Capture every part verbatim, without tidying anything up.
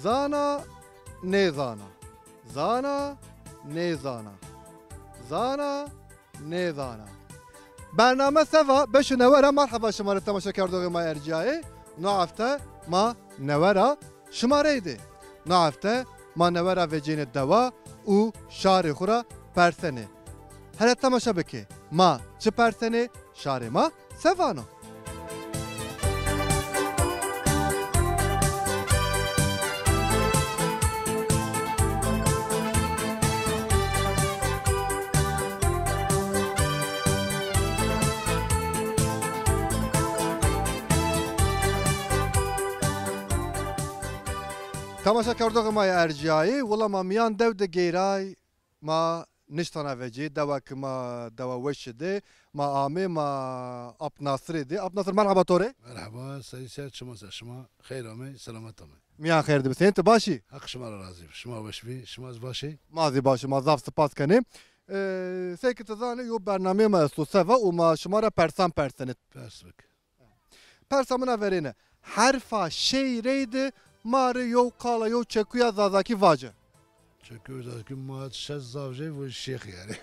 Zana, nêzana. Zana, nêzana. Zana, nêzana. Bername se va, beşo newe ra merheba şima rê temaşekerdoxê ma ercîyayê. No hefte ma newe ra şima reyde. No hefte ma newe ra vecîyêne dewa û şarê xwu ra persenê. Hele temaşe bike, ma çi persenê, şarê ma se vano. Temaşekerdoxê ma yê ercîyayî, wila ma mîyan dew de geyray, ma niştana vecî, dewa ki ma dewa weşî de, ma amê, ma Ap Nasirê de. Ap Nasir, merheba to rê. Merheba, sey ser, çima ser, şima xeyr amey, selamet amey. Mîyan xeyr de bi. Senî, ti baş î? Heq şima ra razî bi. Şima weş bî, şima zî baş ê? Ma zî baş î, ma zaf sipas kenê. Ee, sey ki ti zanî, yo bernameyê ma esto se va û ma şima ra persan persenê. Pers bik. Persa mina verêne. Herfa şey reyde ma rê yew qala, yew çekuya zazakî vace. Çekuya zazakî ma şeş zaf jey, bu şêx yanî.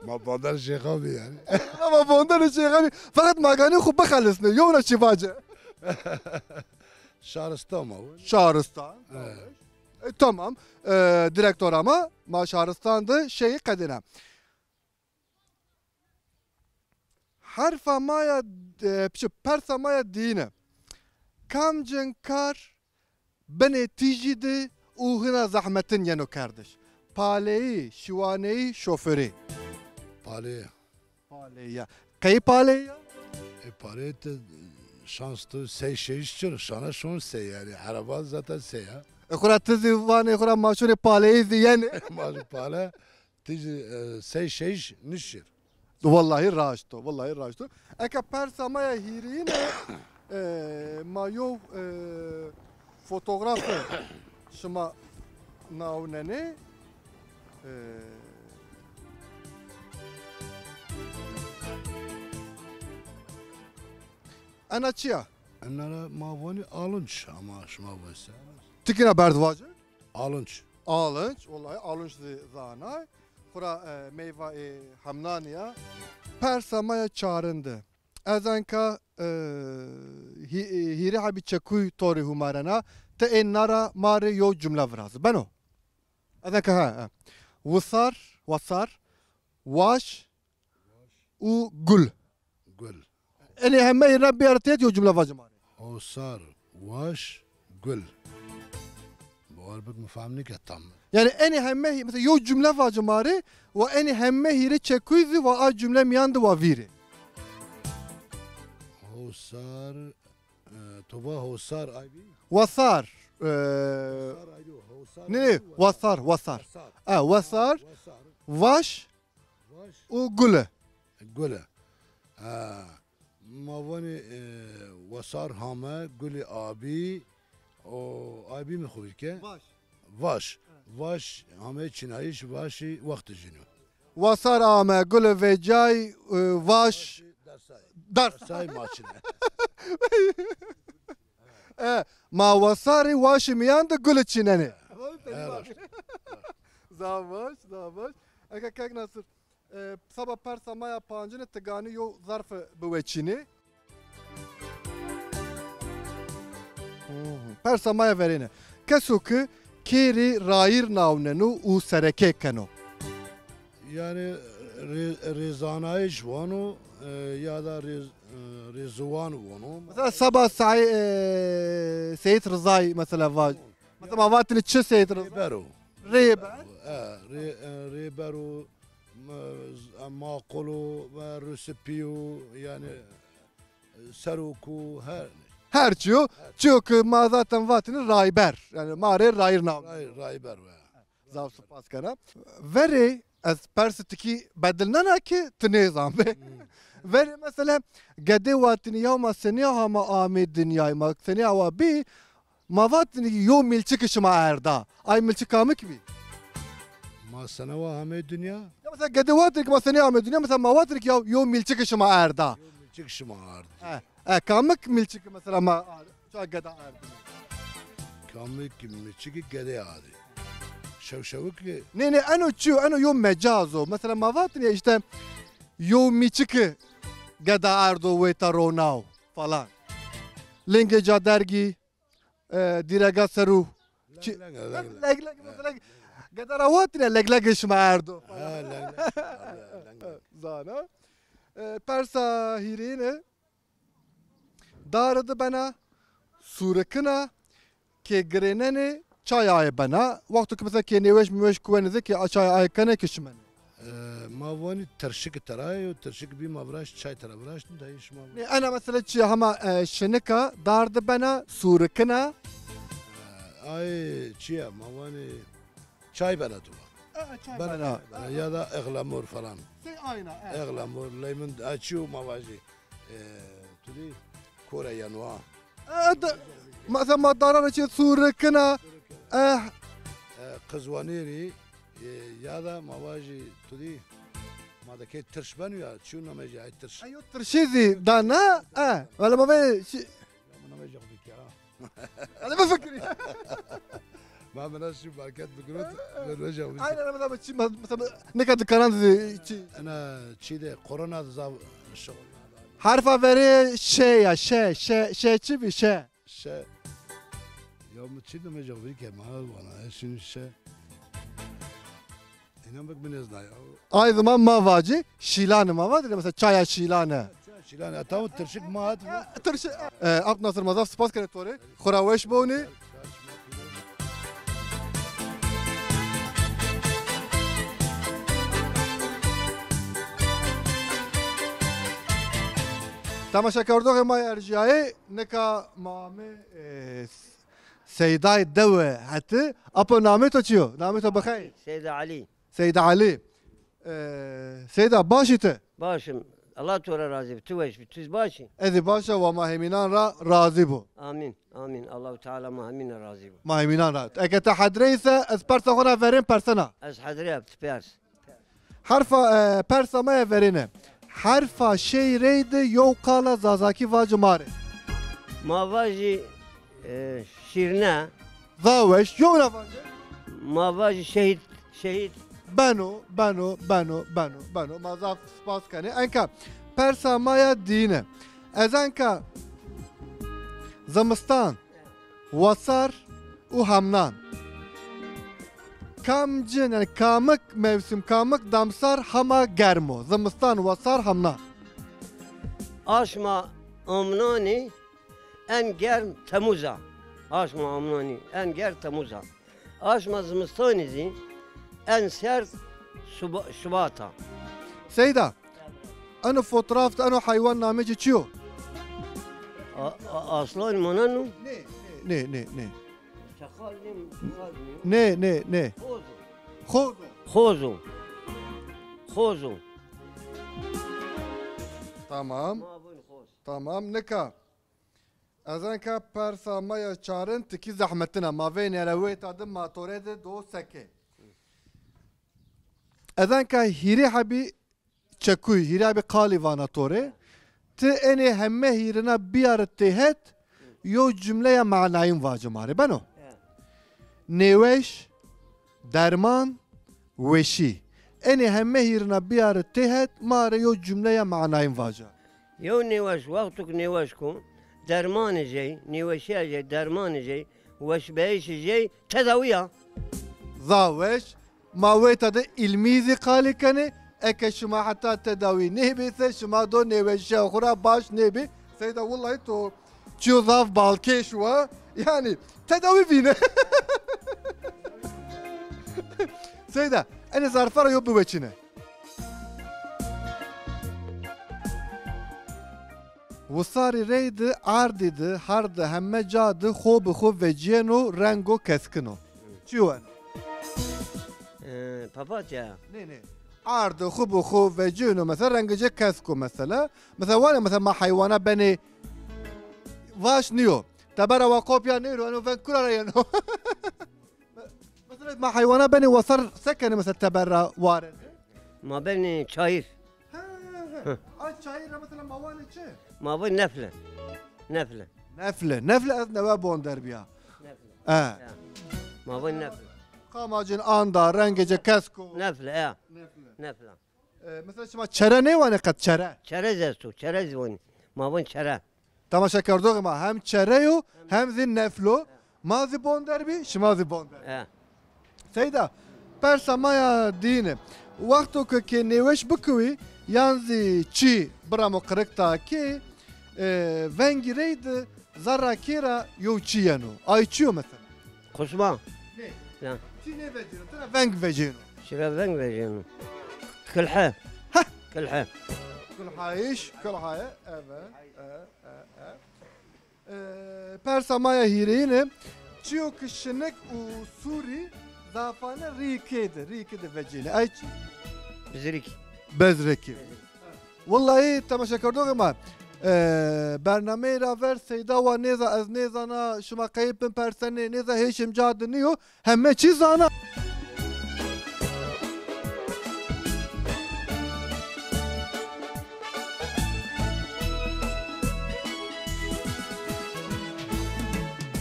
Ma bandar şêxa bî yanî. Ama bandar şêxa bî. Feqet ma ganî xwu bixelisne. Yewna çi vace. Şaristan ma. Şaristan. Evet. E, tamam. E, direktor ama ma şaristan de şeyi qedêne. Herfa ma ya, e, piçe, persa ma ya diyine. Kamcên kar binê tîjî de û hina zehmetin yeno kerdiş? Paleyî, şiwaneyî, şoferî. Paleyî. Paleyî ya. Qey paleyî ya? E, paleyî ti şans tu sey şeyiş çir, şana şon sey yanî. Ereba zaten sey ya. E, xura ti zî vanê xura ma şonê paleyî zî yenê. Ma zî pale. Ti zî, e, sey şeş nişir. Wellahî raşt o, wellahî raşt o. Eke persa ma ya hîrîyine, e, ma yew, e, fotografe şima nawnenê. E, ena çi ya? Ena ra ma vanî alunç ama şima vanî se. Ti kîna berd vaci? Alunç. Alunç, wellahî alunç zî zanay. Xura, e, meyva ê hemnanî ya. Persa ma ya çarin de. Ez enka, e, hî-, e, hîrê hebî çekuy to rê humarena. Ti ê na ra ma rê yew cumle virazi. Beno? Ez enka ha, ha. Wisar, wasar, waş, û gul. Gul. Enê heme hîrine biyar têt yew cumle vace ma rê. Hosar, waş, gul. Bawar bik mi fehm nîke tam. Yanî enê heme hî-, mesela yew cumle vace ma rê, wa enê heme hîrê çekuy zî wa a cumle mîyan de wa vîrê. Hosar, e, to va hosar ay bî? Wasar, e, Hosar ay bî, hosar nê, nê, ay bî, wasar, wasar. Wasar. E, wasar, wasar. Waş, Vaş. Û gule. Gule. Ha. Ma vanî, e, wasar hame, gulî abî, o abî mi xo ke? Vaş. Vaş. Evet. Vaş, hame çinayîş, vaşî wextî jîno. Wasar ame, gule vecay, e, vaş. Dersay. Ders. Dersay ma çine. E, ma wasarî waşî mîyan de gulî çînenê. He, raşt. Zaf baş, zaf baş. Eke kek Nasir, e, seba persa ma ya pancine ti ganî yew zerfe biweçînê. Persa ma ya verêne. Keso ki kêrî rayîr nawneno û sereke keno. Yanî rê-, rêzanayîş vano, e, ya da rêz-, e, rêziwan vano. Mesela seba Saî-, e, Seyîd Rizayî mesela va-, mesela ma vatine çi Seyîd Riza? Rêber o. Rêber. E, rê-, e, rêber o, m-, z-, e, maqul o, e, rusipî yo, yanî, e, serok o, her. Her çi yo, çi yo ki ma zaten vatine rayber. Yanî ma rê rayîr nav. Ray-, rayber o, e. Zaf spas kena. Verê ez persê tikî bedilnena ki ti nêzan be. Hmm. Verê mesela gedê watinî ya ma senî ha ma amê dinyay, ma senî awa bî, ma vatinî yo milçiki şima erda. Ay milçik kamik bî? Ma sene wa amê dinya? Ya mesela gedê watinî ki ma senî amê dinya, mesela ma vatinî ki ya yo milçiki şima erda. Yo milçik şima erda. E, e, kamik milçiki mesela ma ta geda erdinê. Kamik miçiki gedê ardê. Şewşewik. Nê, nê, eno çi yo? Eno yo mecaz o. Mesela ma vatine işte yo miçiki geda erdo wêta ronaw falan. Lingê ca dergî, e, dîrega seru. Çi- Leng, leng, leng, leng. Leg, leg, mesela geda ra vatine leg, leg şima erdo falan. Ha, leng, leng. Leng, leng. Zana. E, persa hîrêne. Dare de bena, sûrikina, kê girênenê, çay aye bena. Wexto ki mesela kê nêweş miweş kuwenê de kê çay aye kenê ki şimenê. E, ma vanî tirşik tera yo, tirşik bî ma viraşt, çay tera viraşt, dayê şima. Nê, ena mesela çi, hema, e, şinika, dar de bena, sûrikina. E, ay çi ya, ma vanî çay bena tu va. E, çay bena. Bena, bena, ya da ıhlamur falan. Sey ayna, e. Ihlamur, lemon, a, çi yo ma vajî. E, tu dî, kore yanwa. E, de, mesela ma dara ra çi sûrikina. E. E, qizwanêrî, e, ya da ma vajî tu dî, ma de kê tirş beno ya, çi yo namejî ay tirş. E, yo tirşî zî dana, e. Wele ma ve şi- Ya, mi namejî xo bikî, ha. Hadi bifikirî. Ma mina şî market bigirot, mi namejî xo bikî. Aynen, ama çi, mesela, ne kadar karan çi. Ena çi de, korona de zav şixul. Harfa verê şe ya, şe, şe, şe çi bi, şe. Şe. Ya mi çi namejî xo bikî, ma vana, e, şin şe. Înan bik mi nêzna ya. Ay zaman ma vacî, şîlanî ma vacî, mesela çaya şîlane. Çaya şîlane, ya, tamam, tirşik ma hat. Tirşik. E, Abdülnasir, ma zaf spas kenê to rê. Xo ra weş bonî. Temaşekerdoxê ma erjîyayê, nika ma amê, e, Seydayê dewe heti. Apo, namê to çi yo? Namê to bixeyr. Seyda Elî. Seyda Elî. Ee, Seyda, baş î ti? Baş im. Allah to ra razî bi. Ti weş bi. Ti zî baş î? Ez zî baş a, wa ma hemînan ra razî bo. Amîn. Amîn. Allahu Teala ma hemînan razî bo. Ma hemînan ra. Eke ti hedre î se, ez persa xo ra verên persena. Ez hedre ya, ti pers. Herfa, e, persa ma ya verêne. Herfa şey reyde yew qala Zazakî vaci ma rê. Ma vajî, e, şîrne. Zaf weş, yew ra vaci. Ma vajî şehîd, şehîd. Beno, beno, beno, beno, beno. Ma zaf spas kenê. Enka persa ma ya dîne. Ez enka zimistan, wesar û hemnan. Kamcîn, yanî kamik mewsim, kamik demsar hema germ o? Zimistan, wesar, hemnan. Aşma amnanî en germ Temuz a. Aşma amnanî en germ Temuz a. Aşma zimistanî zî en serd Şuba-, Şubat a. Seyda, eno fotoğraf de eno heywan namê ci çi yo? A, a, aslan maneno? Nê, nê, nê, nê. Çaxal nê, çaxal nê. Nê, nê, nê. Xozo. Xozo. Xozo. Xozo. Tamam. Ma vun xoz. Tamam, nika. Ez enka persa ma ya çarin tikî zehmetin a. Ma veynî ra wêta di ma to rê di do seke. Ez enka hîrê hebî çekuy, hîrê hebî qalî vana to rê. Ti enê heme hîrina biyari têhet, yew cumleya manayîn vaci ma rê. Beno? He. Nêweş, derman, weşî. Enê heme hîrina biyari têhet, ma rê yew cumleya manayîn vaca. Yew nêweş, wexto ki nêweş ko, dermanê jey, nêweşîya jey, dermanê jey, weşbeyişê jey tedawî ya. Zaf weş. Ma wêta de îlmî zî qalî kenê. Eke şima heta tedawî nêbê se, şima do nêweşîya xo ra baş nêbê. Seyda, willahî to çîyo zaf balkêş wa. Yanî tedawî vîne. Seyda, enê zarfa ra yo biweçîne. Wisarî reydi, ardî di, har di, heme ca di xo bi xo vecîyeno, rengo keskin o. Çi yo eno? Ee, papatya. Nê, nê. Ardi xo bi xo vecîyeno, mesela rengê ci kesk o mesela. Mesela vanê mesela ma heywana benê, vaş nîyo. Tebera wa kopya nêro, eno veng kura ra yeno? Mesela ma heywana benê wesar se kenê mesela teber ra warê? Ma benê çayir. He, he. Ay çayir ra mesela ma vanê çi? Ma vanê nefle. Nefle. Nefle. Nefle ez newe Bonderbî ya. Nefle. E. Ya. Ma vên nefle. Qamacin anda, rengê ci kesk o. Nefle, ya. Nefle. Nefle. E, mesela şima çere nêwanê qet, çere? Çerez esto, çerez vanî. Ma vên çere. Temaşekerdoxê ma hem çere yo, hem zî nefl o. Ma zî Bonderbî, şima zî Bonderbî. E. Seyda, persa ma ya dîne. Wexto ke kê nêweş bikiwî, yan zî çî biremo qirikta kê, e, vengî reyde zerra kê ra yew çî yeno. Ay çi yo mesela? Qusma. Nê. Ya. Çî nêvecêno, tira veng vecêno. Tira veng vecêno. Kilhe. Heh. Kilhe. Kilhayîş, kilhaye. Evet. E, e, e. E, persa ma ya hîrêyine. Çîyo ki şinik û sûrî zafane rîkê de, rîkê de vecêne. Ay çi? Bizirîk. Bezrekî. Wellahî temaşekerdoxê ma, e, bernameyê ra ver Seyda wa nêza, ez nêzana, şima qey bin persenê, nêza hêşim ca de nîyo, heme çî zana.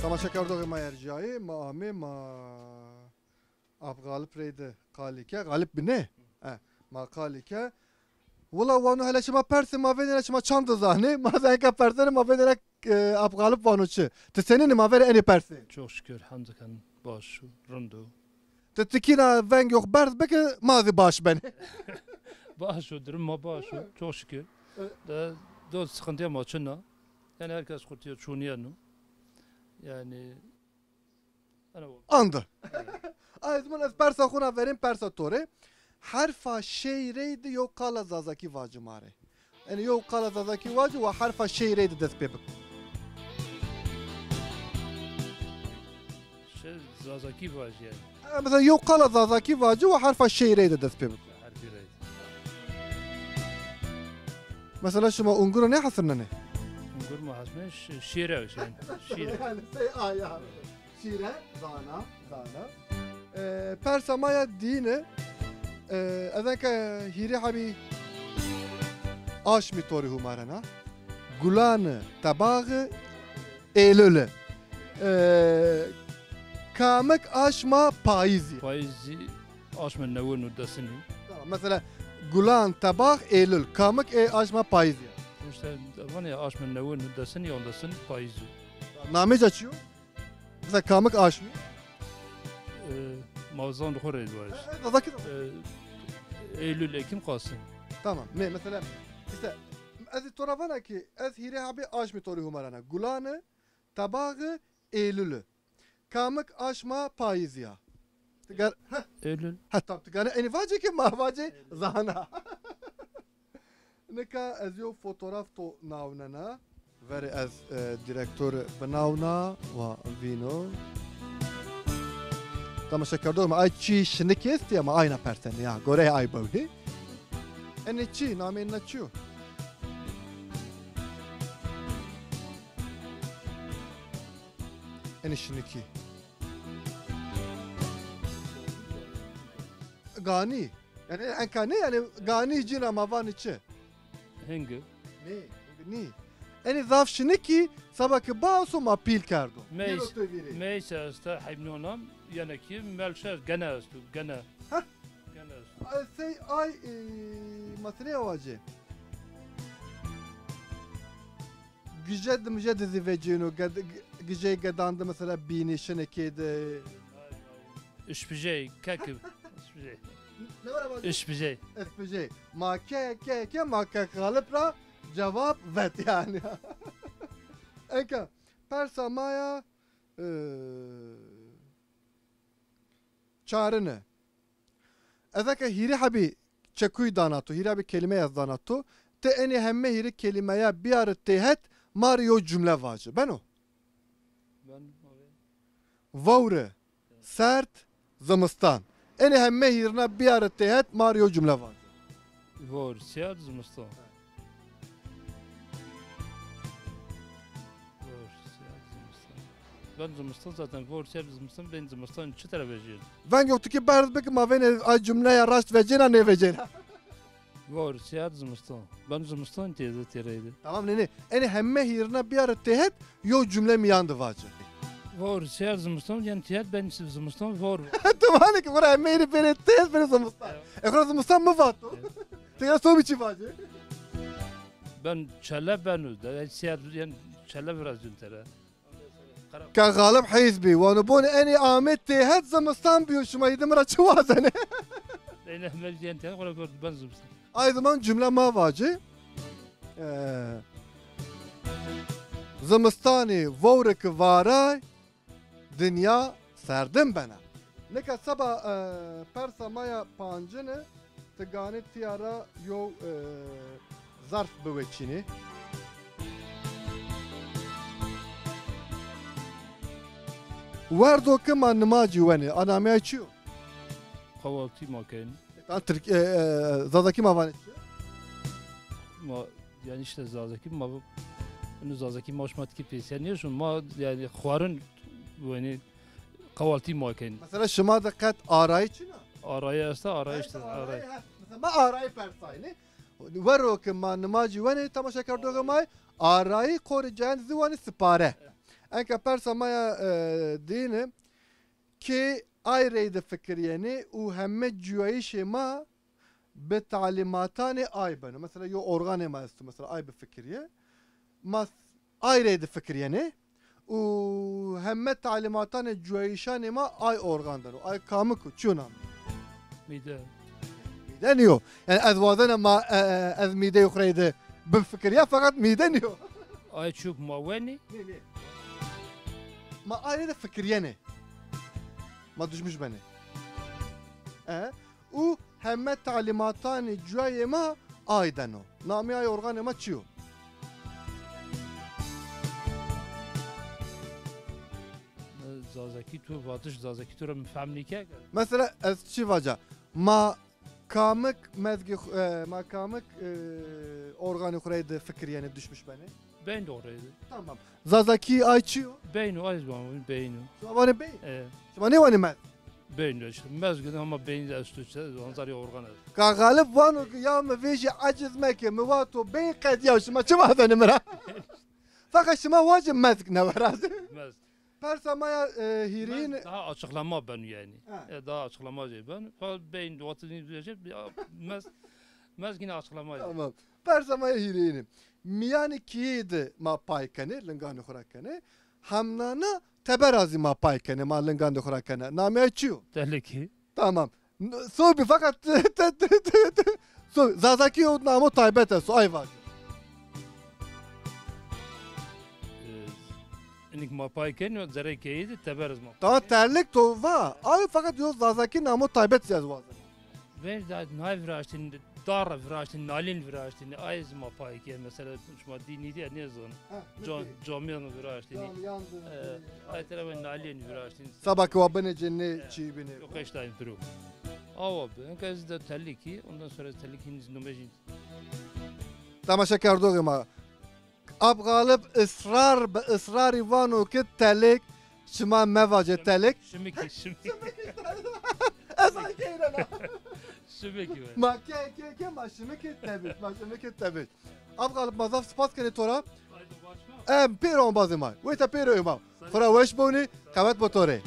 Temaşekerdoxê ma erjayî, ma amê, ma Ap Galip reyde qalî ke, Galip bîne. E, ma qalî ke. Wila wano hele şima persê ma vênê ra şima çand zanê, ma zî eke persenê ma vênê ra, e, Ap Galip vano çi. Ti senîn ê ma verê enê persê? Çok şükür, hamd ken baş o, rind o. Ti tikîna veng yox berz bike, ma zî baş benê. Baş o, durum ma baş o, çok şükür. Evet. De, do sıkıntıya ma çin a. Yani herkes kurtuyor, çûniyeno. Yani Anda. Ay, ez min ez persa xo na verên, persa to rê. Herfa şey reyde yew qala zazakî vaci ma rê. Yanî yew qala zazakî vaci wa herfa şey reyde dest pê bik. Şey zazakî vaci yanî. E, mesela yew qala zazakî vaci wa herfa şey reyde dest pê bik. Herfî reyde. Mesela şima unguro nêhesirnenê? Ungur ma hesirnenê, ş-, şîre o, şîre. Şîre. Yanî sey a ya. Şîre, zana, zana. E, persa ma ya dîne, e, ez eke hîrê hebî aşmî to rê humarena. Gulanê tebaxê Eylule. E, kamik aşma payîzî? Payîzî aşma newin û desinî. Tamam, mesela gulan tebax Eylül, kamik ê aşma payîzî ya? İşte, vanê aşma newin û desinî, on desin payîzî. Namê ca çi yo? Mesela kamik aşmî? Ee, ma zan xo rê dua. E, e, Zazakî de. Ee, Eylül, Ekim, Kasım. Tamam. Me, mesela, işte, ez to ra vana ki, ez hîrê hebî aşmî to rê humarena. Gulanê tebaxê Eylülü. Kamik aşma payîzî ya. Ti gar-, heh. Eylül. Ha, tam ti gane enî vacê ki ma vacê zana. Nika ez yew fotograf to nawnena. Verê ez, e, direktor binawna wa vîno. Temaşekerdoxê ma, ay çî şinik estî ama ayna persenê ya. Goreyê ay bewnî. Enê çi? Nameyê na çi yo? Enê şinikî. Ganî. Yanî enka nê, yanî ganî cîna ma vanî çi? Hingî. Nê, hingî nî. Enî zaf şinikî seba ki baso ma pîl kerdo. Meys-, meyse esta heybnonam, yanekî melşe gene esto, gene. Heh. Gene esto. Ay, sey ay, e, ma ti nêawacê. Gije di mije di zî vecêno, ged-, gijeyê gedan di mesela bînî şinekê di. Îşpijey, kekî. Îşpijey. Ne var ama? Îşpijey. Îşpijey. Ma ke, ke, ke, ma ke Galip ra cewab vet yanî. Enka, persa ma ya, e, çarine. Ez eke hîrê hebî çekuyî dana to, hîrê hebî kelîmeyî ez dana to, ti enê heme hîrê kelîmeya bîyare têhet, ma rê yew cumle vace. Beno? Beno. Vewre, serd, zimistan. Enê heme hîrna bîyare têhet, ma rê yew cumle vace. Vewr, serd, zimistan. Vewr, serd, zimistan. Ben zimistan zaten, vewr, serd, zimistan, ben zimistan çi tera vejîyeno? Veng yoxtu ki berz biki, ma vênê ay cumleya raşt vecêna, nêvecêna. Vor, siyar, zimistan. Ben zimistan têde têreyde. Tamam nê, nê. Enê heme hîrina biyare têhet, yew cumle mîyan de vace. Vor, siyar, zimistan, yanî têhet ben zimistan vor. Ti vanê ke xora heme hîrî bêrê têhet, bêrê zimistan. Evet. E xora zimistan mi vato. Evet. Ti ya sobî çi vace? Ben çele beno de, siyar, yanî çele virazîyon têde. Ka Xalib heyz bî, wano bonê enê ame têhet, zimistan bîyo, şima îdî mi ra çi wazenê? Ene heme dîyen têhet, xora gor ben zimistan. Ay zaman cumle ma vacê. Ee, zimistanî vewre ki varay, dinya serdin bena. Nika seba, e, persa ma ya pancine, ti ganê tîya ra yew, e, zarf biweçînê. Werdo ke ma nimacî wenê, a nameyay çi yo? Qewaltî ma kenê. Tan Tirk-, e, e, Zazakî ma vanê çi? Ma, yanî îşte Zazakî ma, ino Zazakî ma şima tikî pêsîya nêşon, ma yanî xwarin wenê, qewaltî ma kenê. Mesela şima de qet arayî çin a? Arayî esta, arayî îşte, arayî. Arayî hest. Mesela ma arayî persaynê. Wero ke ma nimacî wenê temaşekerdoxê ma, arayî qorê cayan zî wanê sipare. Enka persa ma ya, e, dîne, kê ay reyde fikirîyenê û heme cuyayîşê ma bi talîmatanê ay beno. Mesela yew organê ma esto, mesela ay bifikirîye. Ma ay reyde fikirîyenê û heme talîmatanê cuyayîşanê ma ay organ dano. Ay kamik o, çi yo namê? Mîde. Mîde nîyo. Yanî ez wazena ma, e, e, ez mîdeyê xo reyde bifikirîya, feqet mîde nîyo. Ay çi yo ma wenê? Nê, nê. Ma ay reyde fikirîyenê. Ma duşmuş benê. E, û heme talîmatanê cuyayê ma ay deno. Namê ay organê ma çi yo? Zazakî tu vatiş, Zazakî tu ra mi fehm nîke. Mesela ez çi vaca? Ma kamik mezgî xu-, e, ma kamik, e, organê xo reyde fikirîyenê, duşmuş benê? Beyn de o reyde. Tamam. Zazakî ay çi yo? Beyn o, ay zî vanê beyn o. Şima vanê beyn? E. Şima nêwanê mezg? Beyn o işte. Mezg de ama beyn de esto çi, hanzarê organ esto. Ka Xalib vano ke ya mi vêjî eciz meke, mi vato beyn qedîya, şima çi vazenê mi ra? Feqet şima wacê mezg newerazê. Mezg. Persa ma ya, e, hîrîn. Mezg daha açıklama beno yanî. Ha. E, daha açıklama şey beno. Fa beyn de vatı ya mezg, mezg yine açıklama şey. Tamam. Persa ma ya hîrînî. Mîyanê kîyeyî de ma pay kenê, linganê xo ra kenê. Hemnana teber ra zî ma pay kenê, ma linganê xo ra kenê. Namê ay çi yo? Telikî. Tamam. N-, sobî feqet te, te, te, te, te. So, Zazakî yew namo taybet esto, ay vajo. E, inik ma pay kenê, zerrê keyî de teber iz ma. Tamam, telik to va. Ay feqet yew Zazakî namo taybet zî ez wazena. Ver da nay viraştîn, dar viraştîn, nalîn viraştîn. Ay zî ma pay ke, mesela şima dînî de nêzon. Ha, cam-, camîyan viraştîn. Camîyan de. E, ay tera ve nalîn viraştîn. Saba ke wa binê ci nê çî binê. Yok, eştayın piro. Awa bi. Enka ez de telikî, ondan sonra telikî numejîn. Temaşekerdoxê ma. Ap Xalib israr bi israrî vano ke telik, şima mevacê telik. Şimikî, şimikî. Ez ay keyre na. Şimikî be. Ma ke, ke, ke, ma şimikê tebit, ma şimikê tebit. Ap Xalib ma zaf spas kenê to ra. Em pêro embazê ma. Weyta pêro ê ma. Xora weş bonî, qewet bo to rê.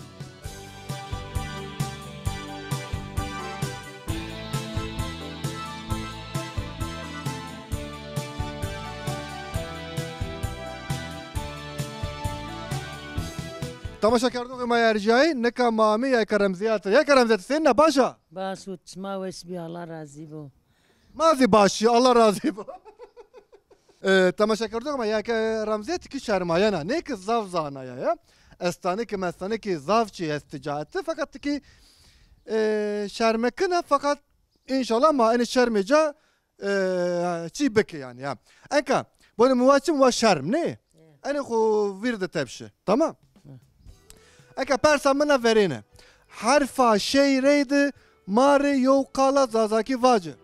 Temaşekerdoxê ma yê erjayî, nika ma amê yayka Remzîya de. Yayka Remzîya, ti senîn a, baş a? Baş û çima weş bî, Allah razî bo. Ma zî baş î, Allah razî bo. E, temaşekerdoxê ma, yayka Remzîye tikî şermayena. Nê ke zaf zanaya ya. Estanê ke mestanê ke zaf çî est ti ca de, feqet tikî, e, şermekina, feqet înşallah ma enê şermê ca, e, çî bike yanî ya. Enka, bonê mi wa çim wa şerm, nê? Enê xo vîr de tepşi. Tamam? Eka persa mina verêne. Herfa şey reydi ma rê yew qala Zazakî vaci.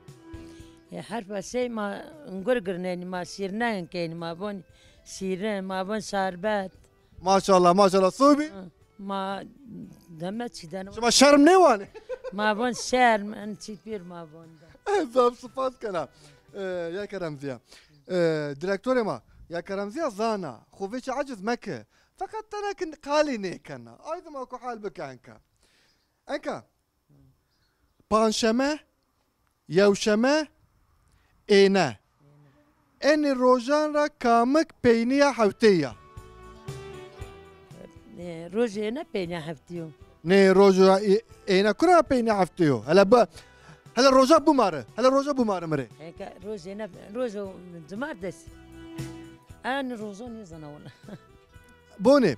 E, herfa şey ma ngur girnenî, ma şîrne kenî, ma von şîrin, ma von şerbet. Maşallah, maşallah. Sobî? Hı, ma deme çî dene. Şima şerm nêwanê? Ma von şerm, en çî pîr ma von de. Zaf spas kena. E, ya Keremziya. E, direktorê ma, ya Keremziya zana. Xo vêçi eciz meke. Feqet tena ki qalî nêkena. Ay dima ku hal bike enka. Enka. Panşeme, yewşeme, êne. Enî rojan ra kamik peynîya hefteyî ya? E, rojê êne peynîya hefteyî yo. Nê, roja ê-, êne kura peynîya hefteyî yo? Hele bi-, hele roja bimare. Hele roja bimare mi rê. Eke rojê êne, rojo cumartesî. En rojo nêzana wina. Bonê,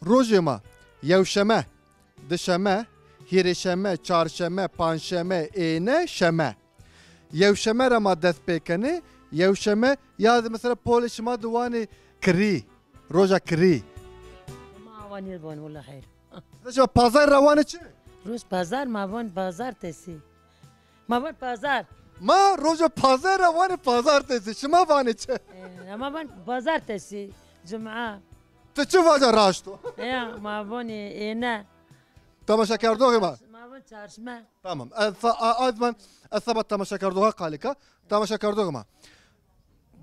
rojê ma, yewşeme. Dişeme, hîrêşeme, çarşeme, panşeme, êne, şeme. Yewşeme ra ma dest pê kenê. Yewşeme, ya zî mesela polê şima di wanê kirî, roja kirî. Ma awa nêvanê, wela heyr. Mesela şima pazar ra wanê çi? Roj pazar, ma van pazartesî. Ma van pazar. Ma roja pazar ra wanê pazartesî. Şima vanê çi? E, ma van pazartesî, cuma. Ti çi vaca raşt o? Ya, ma vanê êne. Temaşekerdoxê ma. Ma van çarşme. Tamam. Ez sa-, a-, a zaman ez seba temaşekerdoxa qalî ka. Temaşekerdoxê ma.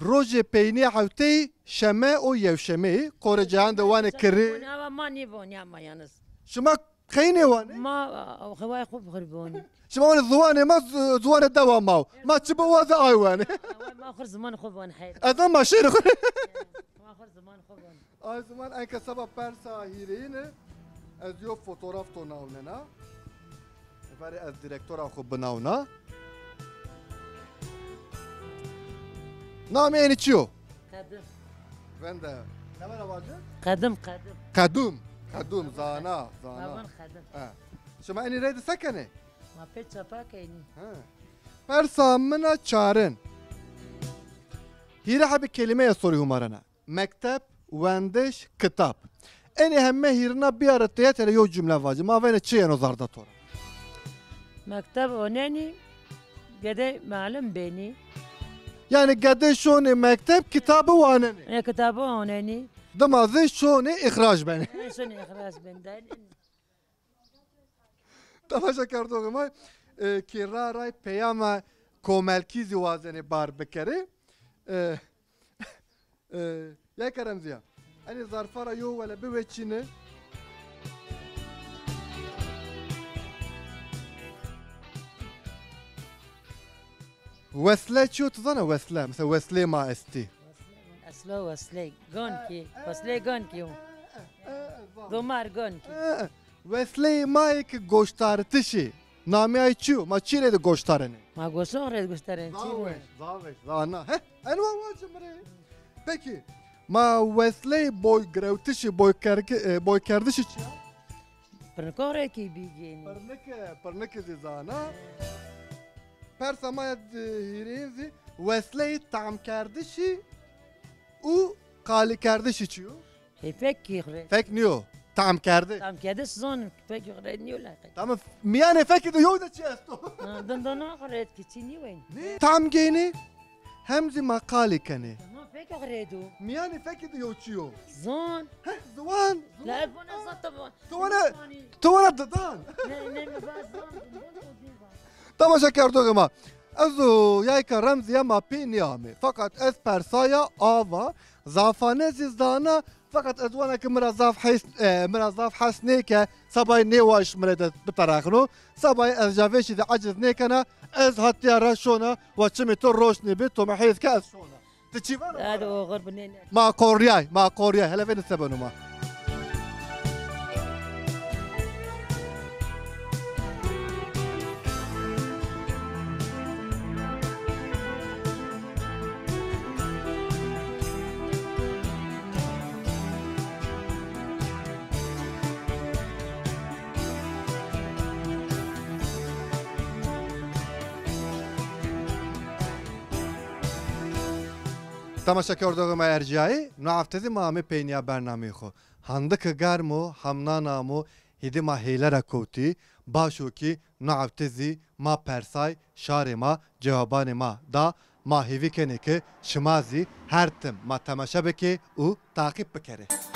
Rojê peynîya hefteyî şeme û yewşemeyî. Qorê ceyan de wanê kirî. Ama ma nêvanê ama yalnız. Şima qey nêwanê? Ma, a, a, hewayê xo bi xo rê vanê. Şima wanê ziwanê ma, zi-, ziwanê dewa ma o. Ma çi biwaze ay wanê. Hewayê ma xo rê zimanê xo vanê heyr. Ez ama şêrê xo rê. Ma xo rê zimanê xo vanê. Ay ziman enka seba persa hîrêyine, ez yo fotograf to nawnena. Verê ez direktora xo binawna. Namê enî çi yo? Qedim. Vende. Ne vana vace? Qedim, qedim. Qedum. Qedum, zana, zana. Baban qedim. He. Şima enî reyde se kenê? Ma pê çapa kenî. He. Persa mina çarin. Hîrê hebî kelîmeyê sorî humarena. Mekteb, wendiş, kitab. Enê heme hîrina biyare têhet, hele yo cumle vace. Ma vêne çi yeno zarda to ra? Mekteb onenî, gede malim benî. Yanî gede şonê mekteb, kitabî wanenê. E, kitabî onenî. Dima zî şonê îxrac benê. E, şonê îxrac benî. Temaşekerdoxê ma, e, kî ra ray peyama komelkî zî wazenê bar bikerê. E, e, ya Keremziya. Enê zarfa ra yo wele biweçîne. Wesle çi yo, ti zana wesle? Mesela wesleyê ma estî. Eslo wesley gonkî, wesley gonkî yo. Domar gonkî. Wesleyê ma yê ki goştaritişî. Namê ay çi yo? Ma çi rê de goştarenê? Ma goşon rê de goştarenê. Zaf weş, zaf weş, zana. Heh, enwa waci mi rê. Peki, ma wesleyê boy girewtişî, boy kerki-, e, boy kerdişî çi ya? Pirnikon rê kî bîgênî. Pirnike, pirnike zî zana. Persa ma ya, e, hîrêyin zî wesleyê tamkerdişî û qalîkerdişî çi yo? Ê fek kî xo rê. Fek nîyo. Tamkerdiş. Tamkerdiş zon, fek xo rê nîyo laqe. Tamam, mîyanê fekî de yew de çi esto? Ha, dindona xo rê kî çî nîyo. Nê? Tam gênê, hem zî ma qalî kenê. Tamam, fek xo rê do. Mîyanê fekî de yew çi yo? Zon. Heh, ziwan. La ez vana zon, ti vana. Ti vana, ti vana didan. Ne, ne, mi va zon, zon, zon, zon. Temaşekerdoxê ma. Ez û yayka Remzîye ma pê nêamê. Feqet ez persaya ava, zafane zî zana, feqet ez wana ke mi ra zaf hes, e, mi ra zaf hes nêke, sebayî nêwaşt mi rê de biterexno. Sebayî ez ja vêşî de eciz nêkena, ez hatîya ra şona, wa çimê to roşnî bi, to mi hêz ke ez şona. Ti çî vano? Hadi oxir binêne. Ma qorriyay, ma qorriyay. Hele vêne se beno ma. Temaşekerdoxê ma ercîyayî, no hefte zî ma amê peynîya bernameyê xo. Handike germ o, hamnan amo, hîdê ma hêle ra kewtî. Baş o kî no hefte zî ma persay, şarê ma cewabanê ma da. Ma hêvî kenê ke şima zî her tim ma temaşe bikê û taqîb bikerê.